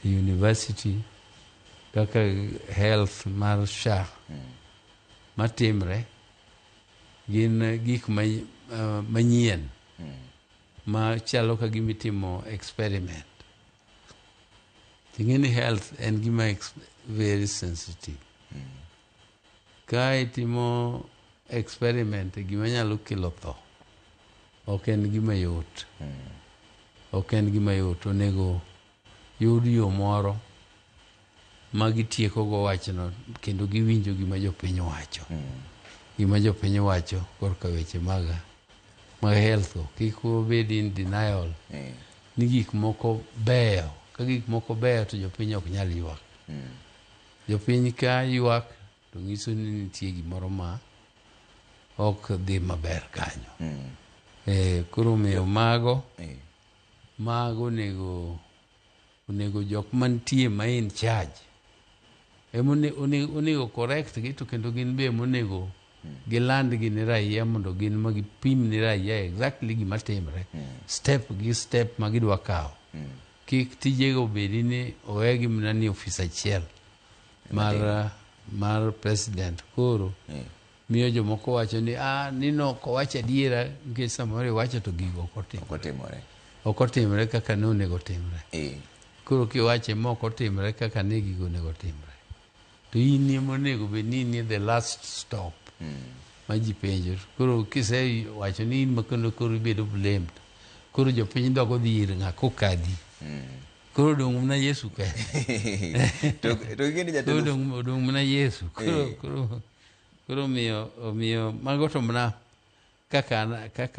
University kaka health mar SHA matimre gin gik manyien ma chalo ka gima itimo experiment. Ting'e ni health en gima very sensitive. Ka itimo experiment e gima nyalo kelo tho, ok en gima yot. Ok en gima yot. Onego yud yo moro ma gitieko go wachno kendo giwinjo gima jopiny wacho. Gima jopiny wacho korka weche mag health go. Kik wabed in denial ni gik moko beyo. Ka gik moko beyo to jopiny ok nyal ywak. Jopiny ka ywak to nyiso ni nitie gimoro ma ok dhi maber kanyo. Koro omiyo mago mago onego jok mantie ma in charge ema onego correct gi, to kendo gin be emonego giland gi ne raia mondo gin ma gipim ne raia exactly gima timre, step gi step ma gidwa kawo. Kik tijego obedi ni owegi mana ni ofis achiel mar president. Koro miyo jomoko wacho ni ni nok owacho adiera, nikech samoro iwacho to gigo ok otimore. Ok otimore. Ok otimore kaka ne onego timre. Koro kiwache ma ok otimore kaka ne gigo onego timre, to in ema onego bed ni in the last stop ma ji penjo. Koro kisewacho ni in ma kendo koro ibedo blamed, koro jopiny dok odhi ir ng'a kokadhi? Koro dong' mana Yesu kende. To ing'e ni koro jatelo dong' mana Yesu koro. Koro omiyo mago to mana kaka.